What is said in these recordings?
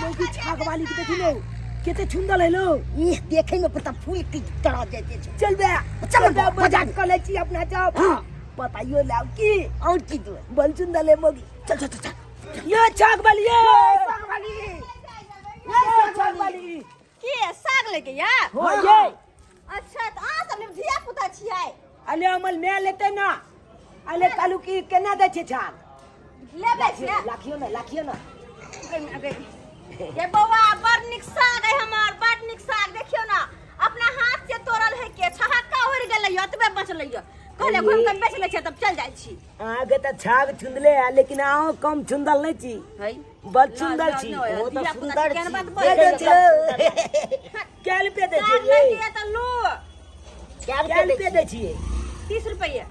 मौगी छाक वाली के देखी लो केते छुंदल है लो। ई देखे में पता फूल की तरह जाते छै। चल बे। चल चल बे, बजा। मजाक कर ले छी अपना जाओ। हाँ। बताइयो लाओ की और की दो बल चुंदल है मौगी। चल चल चल चल, ये छाक वाली, ये साग वाली, ये छाक वाली। के साग लेके या? हो ये। अच्छा, तऽ अहाँ सब धिया पुता छियै? अले अमल मैं लेते ना। अले कालू की केना दै छै छाक? लेबै छियै। लाखियो ना, लाखियो ना। ये बौआ, बड़ नीक साग है हमर, बड़ नीक साग। देखियौ ना, अपना हाथ से तोड़ल है के छहक्का उड़ि गेलै, ओतबे बचलै। कहले घुमि कऽ बेच लै छियै तब चल जाइ छी। अहाँके तऽ छाक छुंदले है, लेकिन अहाँ कम छुंदल नहीं छी। है। बड़ सुंदर छी। ओ तऽ सुंदर छी। दे दे छी। कै रुपया दै साग छियै? लैके तऽ लू। कै कै रुपया रुपया दै छियै? 30 रुपैआ।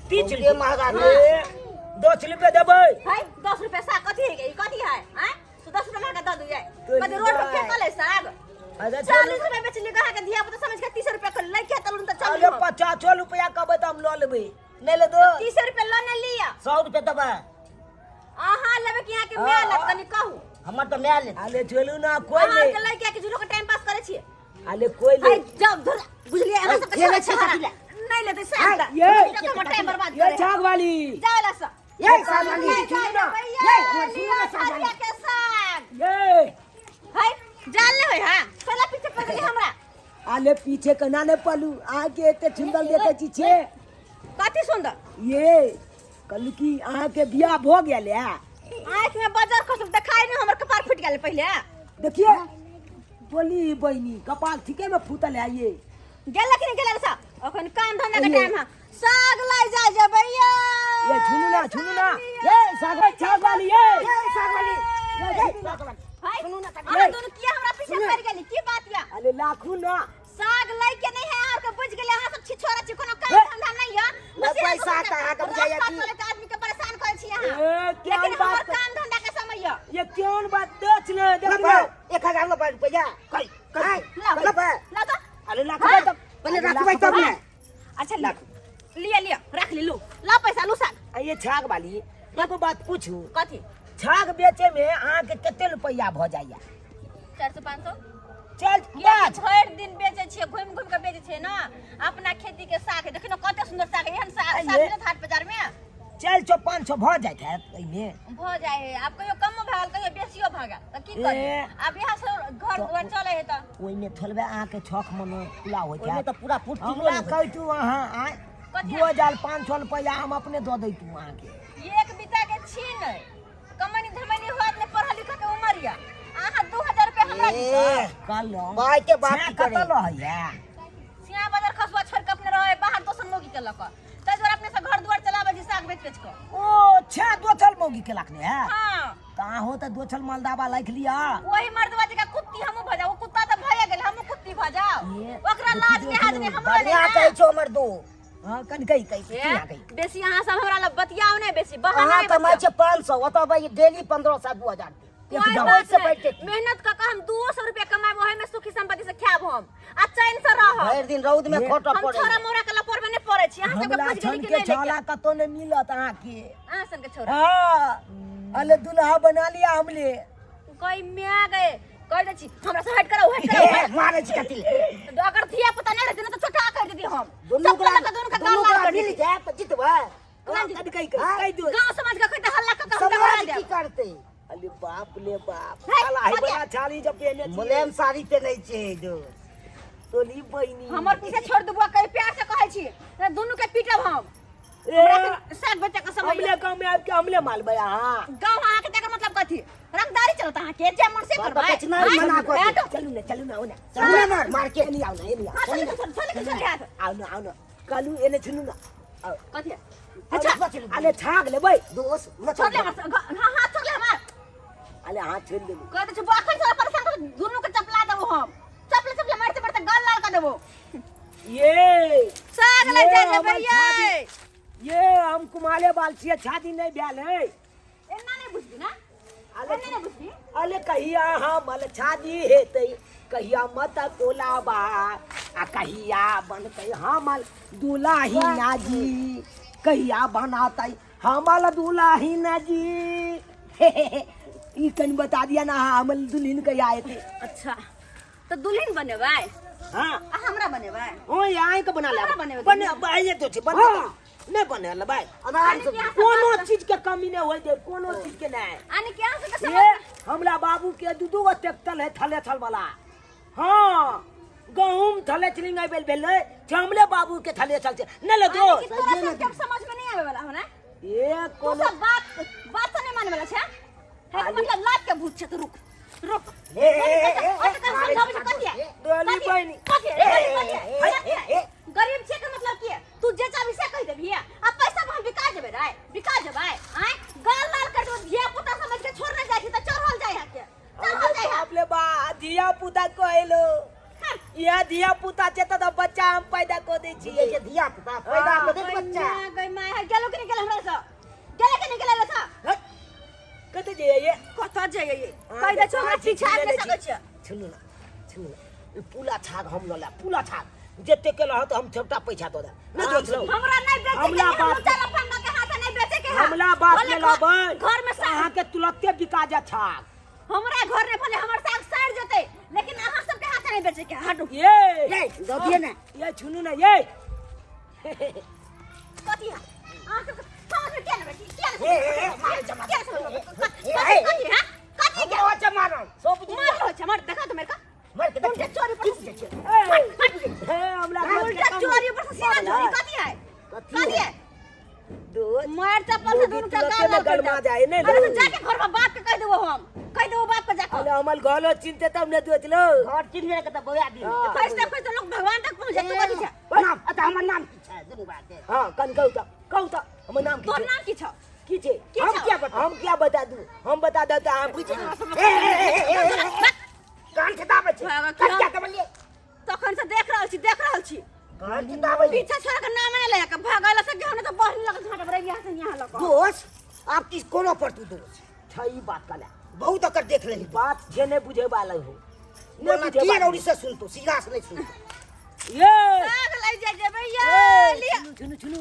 30 बहुते रुपया महगा। ए, 10 रुपया देबै। है, 10 रुपया साग कथी है? ई कथी है? आँय, तो 10 रुपया महगा दऽ दियै? तो कथी रोड पर लेबै। फेंकल है साग? अच्छा। 40 रुपया बेचली कहाँ के धिया पुता समझ के 30 रुपया के लैके तलुन तऽ चल। अरे, 50 रुपया कहबै तऽ हम लऽ लेबै, नहि ले दो। 30 रुपया लऽ ने लिअ। 100 रुपया देबै। अहाँ लेबै कि अहाँके माय लेत, कनि कहू। हमर तऽ माय लेत। अरे चलू ना, कोई अहाँ नहीं। के लैके के झूठो के टाइम पास करै छियै। अरे कोई है नहीं। जाओ धुर, बुझलियै? अहाँ सबके खेलै छोड़ा छी छहरा कथी लए? नहि लेतै साग तऽ ये झूठो के हमर टाइम बर्बाद ये करे। छाक वाली। जाओ ला स। ये साग वाली। ले सुनू ना। ये, हमर सुनू ना साग वाली। के साग। ये। है, जान ले होय। हां, साला पीछे पड़ गेली हमरा। अले पीछे कना ने पलू, आके एते सुंदर देखे छी छे। कथी सुंदर? ये कहलू कि अहाँके बियाह भऽ गेल है? आँखि में बजर खसल देखाई नहीं, हमर कपार फूटि गेल पहिले। देखिए बोली बहिनी, कपाल ठीके में फूटल है ये। गेल कि नहीं गेल सा? अखन काम धंधा के ये। टाइम है। साग लै जाय जेबै ये। ये छुनू ना, छुनू ना। ये साग। ये छाक वाली, ये। ये साग वाली, ये साग वाली। है, सुनू ना कथी। अहाँ दुनू किया हमरा पीछे पड़ गेली? की बात या? अरे लाखू ना। साग लै के नहीं है अहाँ के, बुझ गेलै? अहाँ सब छिछोरा छी, कोनो काम हे। धंधा नहीं है। ले पैसा तऽ अहाँके बुझाइया रास्ता की- चलैत आदमी के परेशान करै छी अहाँ। ए, केहन लेकिन हमर बात? काम धंधा के समय है। ये केहन बात देख ले, देख ले। लपा, 1000 लपा रुपया कई कई। लाओ। लपा। लाओ तो। अरे लाखू। हाँ। तब पहिले रखबै तब ने। अच्छा, लिअ लिअ लिअ, रख ली। लू, लाओ पैसा, लू साग। आ ये छाक वाली, एगो बात पूछू? कथी? छाक बेचे में अहाँके कते रुपया भऽ जाइया? 400, 500। चल। कियाकि बात भरि दिन बेचै छियै, घुमि घुमि के बेचै छियै ने। अपना खेती के साग है, देखियौ ने कते सुन्दर साग है। एहन साग आइये। साग मिलत हाट बाजार में? 400 500 भऽ जाइत हैत एहिमे। भऽ जाइ है। आब कहियो कमो भऽ गेल, कहियो बेसियो भऽ गेल, तऽ की करी? ए। आब यहाँ से घर दुआर चलै है तऽ ओहिमे थोड़बे अहाँके छख मनो पुला होइत ओहिमे हैत। तऽ पूरा फुटकिलो हमरा नहि होइत। कहतू अहाँ आँय। कथी? 2500 रुपया हम अपने दऽ दैतू अहाँके। एक बीता के छी नै, कमनी धमनी होत ने, पढ़ल लिखल के उमर या, अहाँ 2000 रुपया हमरा ए, दिअ। कहलहुँ पाइ के बात छाक की करै? कतऽ रहैया? सिया बाजार खसुआ छोड़ के अपने रहे बाहर दोसर मौगी के लऽ कऽ, ताहि दुआरे अपने से घर दुआर चलाबै छी साग बेच बेच कऽ। ओ छा दोछल मौगी के लखने है? हाँ। तऽ अहूँ तऽ दोछल मलदाबा राखि लिअ। वही मर्दवा जकाँ कुत्ती हमहूँ भऽ जाउ। ओ कुत्ता तऽ भए गेल, हमहूँ कुत्ती भऽ जाउ। ये, ओकरा देखी लाज देखी लिहाज नहि, हमरो नहि बढ़िया ने। कहै छौ हमर दो। हाँ, कनि कहि कहि ए, की आ गई। बेसी अहाँ सब हमरा लग बतियाउ नहि बेसी बहाना अहाँ नहि कमाइ बतियाउ। छै 500, ओतऽ भाई डेली 1500 2000। कोई एकदम। बात ओहिसँ नहि। बढ़ि के की? मेहनत कऽ कऽ हम 200 रुपया कमाएब, ओहि में सुखी संपत्ति से खायब हम आ चैन से रहब। भरि दिन रौद में ये- खटऽ हम पड़ै। छोरा मोरा के लपड़ में नहि पड़ै छी। अहाँ सबके हमरा बुझि गेली छन कि के नहि लेके? छाला कतौ नहि मिलत अहाँके। अहाँ सबके छोरा। हाँ, अले दुल्हा बना लिया हमले। कोई म्या गए, कह दै छी हमरा से हट करो, हट करो। ए, मारै छी कथी ले? अगर धिया पुता नहि रहतै ने तऽ चोटा कर देती हम। दुनू चप्पल लऽ कऽ दुनू के दुनू गाल लाल गोरा कर मिल देती। जाय तऽ जितबै। कनि कहि कहि दो। गाँव समाज के कहते हल्ला कऽ कऽ हम समाज दबा की देब। करतै? अरे बाप ले बाप। हे, साला है बतिया। बड़ा छाली जब पहने छी। मुलायम साड़ी पहिनै छै दोस्त। तोली बहिनी। हमर पीछे छोड़ देबो, कहि प्यार से कहै छी, नहि दुनू के पीटब हम। ए, हमरा के साग बेचे के समय। हमले गाँव में आबि के हमले मालबै अहाँ। गाँव अहाँके तकर मतलब कथी? रंगदारी चलत अहाँके, जे मन से बाप करबै। बेचनाइ मना कऽ आँय, दे। चलू ने, चलू ने, ओ ने। चलू ने मार मार के। एनी आउ ने, एनी आउ। हाँ, चलू, चलू, चलू, चलू, चलू। आउ ने, आउ ने। कहलू एने छुनू ने। आउ। कथी? अच्छा अरे छाक लेबै। दोस्त छोड़ ले हमर, हाँ, हाथ छोड़ ले हमर। अरे हाथ छोड़ि देलू। कह दै छी अखन से परेशान कर, दुनू के चपला देबो हम। चपले चपले मारते मारते गाल लाल कर देबो। ये साग ले ये जा हमर जेबै ये। छाती- ये हम कुमारे बाल छियै, छाती नहि भेल है। एना नहि बुझबी ना। अरे एना नहि बुझबी। अरे कहिया हमर छादी हेतै, कहिया मत कोलाबा आ कहिया बनतै हमर दुलाही नाजी, कहिया बनातै हमर दुलाही नाजी। ई कनि बता दिया ना हमर दुल्हन कहिया एतै। अच्छा तऽ दुल्हन बनेबै? हाँ। आ हमरा बनेबै? ओ आइ के बना ले। हमरा बनेबै? बने बाइए तो छै बने। हाँ। नहीं बने लेबै। आराम से। कोनो चीज के कमी नहीं होय दे, कोनो चीज के नहीं। आने के अहाँ सबके ये समझ हमरा बाबू के दू दू गो ट्रैक्टर है थले थल वाला। हाँ गहूम थले चलिंग बेल भेलै छै हमरे बाबू के थले चल छै नहीं ले दो। आने कि तोरा सबके समझ में नहीं आवे वाला हो ना? ये तू कोनो सब बात बात तो नहीं माने वाला छै? है के मतलब लात के भूत छै। तो रुक रुक। ए, ए, ए, ए, और तो समझाबै छै कथी है? डोली कथी है? बहिनी। कथी है? ए, कथी है? ए, कथी है? ए, ए। गरीब छै के मतलब की है? तू जे चाहबी से कहि देबही। आ पैसा हम बिका जेबै रे, बिका जेबै। आय गाल लाल कर देबो, धिया पुता समझ के छोड़ने जाइ छी त चढ़ल जाइ है के, चढ़ल जाइ है। बाप रे बा, धिया पुता कहलो यह धिया पुता छै त बच्चा हम पैदा कऽ दै छियै छियै। जे धिया पुता पैदा कऽ देत बच्चा। गई my है, गेलो कि नहीं गेलो हमरा से? गेलो कि नहीं गेलो हमरा से? हट, कतऽ जइयै ये? कतऽ जइयै? कहि दै छौ हमरा पीछा आबि नहि सकै छियै। सुनू ना, सुनू ना, ई पूला छाग हम लऽ लेब, पूला छाग जते के रहत हम सबटा पैसा दऽ देब। नहि दोस्त लौ। हमरा नहीं बेचे के, हमला हम बाप लुचा लफंगा के हाथ नहीं बेचे के है। हमला बाप भले के लबै घर में साग अहाँके तुरते बिका जायत छाग। हमरा घर में भले हमर साग सड़ जेतै, लेकिन अहाँ सबके हाथ नहीं बेचे के। हटू। ये ये दऽ दिअ ने। ये छुनू ना ये। कथी है अहाँ सबके समझ में किया नहीं बेटी? किया नहीं? ए, ए, ए, मारे जमा। किया नहीं समझ में? ए, कथी ए, कथी है कथी के? हमरो अच्छा मारल सब मार लो छै, मार देखा तो मेरे का। मार के देख। उल्टा चोरी पर से ए, हे हमला घर के उल्टा कम चोरी पर से सीना मारल चोरी है। कथी है? कथी कथी है? है? दोस्त मार चप्पल से मोगी दुनू के तुरते गाल में लाल कर गरमा देब। जाए, नहीं अरे तो लो। जाके घर में बाप के कह देबो, हम कह देबो बाप के जाके। अरे हमर घरो चिन्हते तब ने दोस्त लो। घर चिन्ह के तऽ बौआ दी। हाँ। फैसला फैसला लोग भगवान तक पहुंच जाए, तू कथी छै? नाम अच्छा हमर नाम की छै दुनू बात है। हाँ कन कहू तऽ, कहू तऽ हमर नाम की तोर छै? नाम की छौ? की छै? की हम छौ? क्या बताऊं? हम क्या बता दू? हम बता दू तऽ अहाँ बुझि ए, ए, ए, ए, ए, ए, कान से दाबै छै। भागा, कान क्या? क्या दबलियै? तखन से देख रहल छी, देख रहल छी। कान से दाबै छै। पीछा छोड़ के नाम नहीं ले के भागल से के हम तो बहन लग झाट बरे यहाँ से यहाँ लग। दोष आप किस कोनो पर तू दोष छै ई बात कला बहुत अकर देख लेली। बात जे नहीं बुझे वाला हो, नहीं बोला बुझे की वाला। रौड़ी से सुनतो, सीधा से नहीं सुनतो। ये साग लइ जाय जेबै ये ए, लिया। सुनू सुनू सुनू,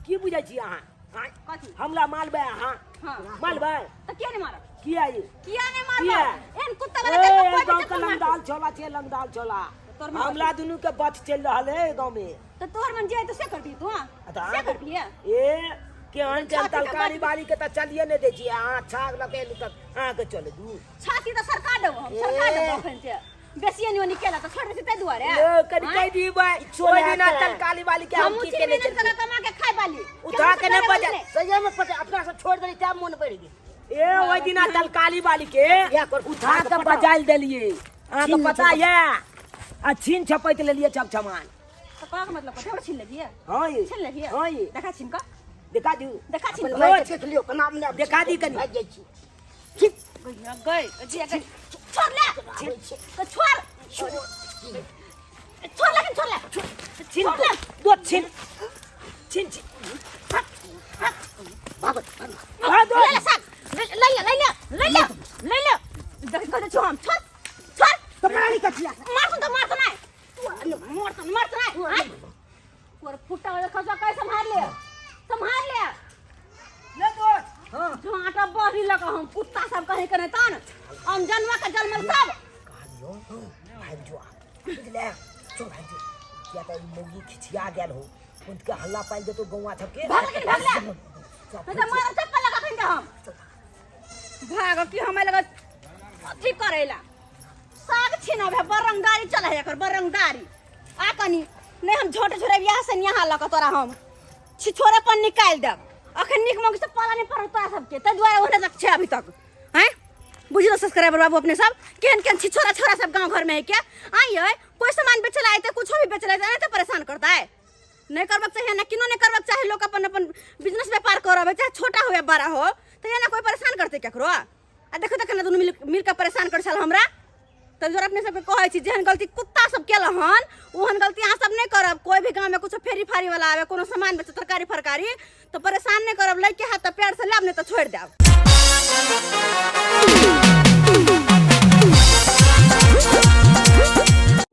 की बुझै छी अहाँ? आँय? कथी? हमला मारबै अहाँ? हाँ। मारबै? तऽ किया नहीं मारब? किया ये? किया नहीं मारब? किया? एहन कुत्ता वाला ए, देख कोई भी गाँव के चप्पल मारतौ। लंगदाल छोला छै, लंगदाल छोला। तोहर मन हमला दुनू के बच चलि रहल है गाँव में। तऽ तोहर मन जे तऽ से करबी तू? हाँ आ तऽ से अहाँ करबी? ए केहन छाती केहन के तरकारी बच- बाड़ी के तऽ चलिए नहि दै छियै अहाँ। छाग लऽ के एलहुँ तऽ अहाँके चले दू। छाती तऽ सरकार देबो, हम सरकार देबो। अखन से बेसी एनी ओनी केला तऽ छोड़ दै छी ताहि दुआरे। ले, कनि आँय? कहि दिबै इच्छो ओहि नहि दिना हेतै। तरकारी वाली के हम हमहूँ की छी केने मेहनत छलियै। कऽ कमा के खाय वाली। उठा के नहि बजा। सही में पटे अपना से छोड़ देली तब मन बढ़ि गेल। ए ओहि दिना तरकारी वाली के इएह कर, उठा के पटाओ। बजाइल देलियै अहाँके छीन पता यऽ? आ छीन छपैत लेलियै सब सामान। तऽ कहऽ के मतलब कथी? हमरा छीन लेलियै? हाँ ये। छीन लेलियै? हाँ ये। देखा छीन कऽ। देखा दू। देखा छीन अपन कऽ। माय के देख लियौ केना अपने देखा दी कनी। भागि जाइ छी। ठीक। गई गई जी गई, छोड़ ले। आबै छै। तो छोड़ छोड़, लेकिन छोड़ ले। छीन छोड़ ले। दो, छीन छीन छीन। भागो भागो। हाँ दो। ले ले साग, ले ले ले ले ले ले ले ले। देख कह दे छो हम, छोड़ छोड़। तो बड़ा नहीं कथिया। मार तो मार तो नहीं, मार तो मार तो नहीं। आय और फुटा वाला खसा कैसे संभाल ले, संभाल ले। ले दोस्त। हां झाटा बही लगा हम कुत्ता सब कहे के नहीं तन अनजनवा के जन्मल सब। कहलियो भागि जो आप, बुझले? चल भागि जो, किया तऽ ई मौगी खिचिया गेल हो, उनके हल्ला पालि देतो गौआ सबके। भाग लेकिन, भाग ले। सब नहीं तो मार चप्पल लगा के हम भाग की हमें लगा अथी करेला साग छीनब है। बरंगदारी चले है एकर बरंगदारी। आ कनी नहीं हम झोट छोड़े यहाँ से यहाँ लऽ कऽ तोरा हम छिछोरे पर निकालि देब। अखन नीक मौके से पाला नहीं पड़ल तोरा सबके, ताहि दुआरे ओहने तक छै अभी तक हैं। बुझलो सब्सक्राइबर बाबू अपने सब केहन केहन छिछोरा छोरा सब गाँव घर में है क्या आई है। कोई सामान बेचला आए कुछो भी बेचला आए तो परेशान करता है। नहीं करबाक चाहिए ना, किनो नहीं करबाक चाही। लोग अपन अपन बिजनेस व्यापार करब, चाहे छोटा हो या बड़ा हो, तो ये ना कोई परेशान करते केकरो। आ देखो देखो ना दुनू मिल मिल के परेशान कर छल हमरा। तब जरा अपने सबके कहै छी, जेहन गलती कुत्ता सब केल हन ओहन गलती अहाँ सब नहीं करब। कोई भी गाँव में कुछ फेरी फारी वाला आवे, कोनो सामान बेचे तरकारी फरकारी, तो परेशान नहीं करब। लैके हाथ तऽ प्यार से लाब, नहीं तो छोड़ देब।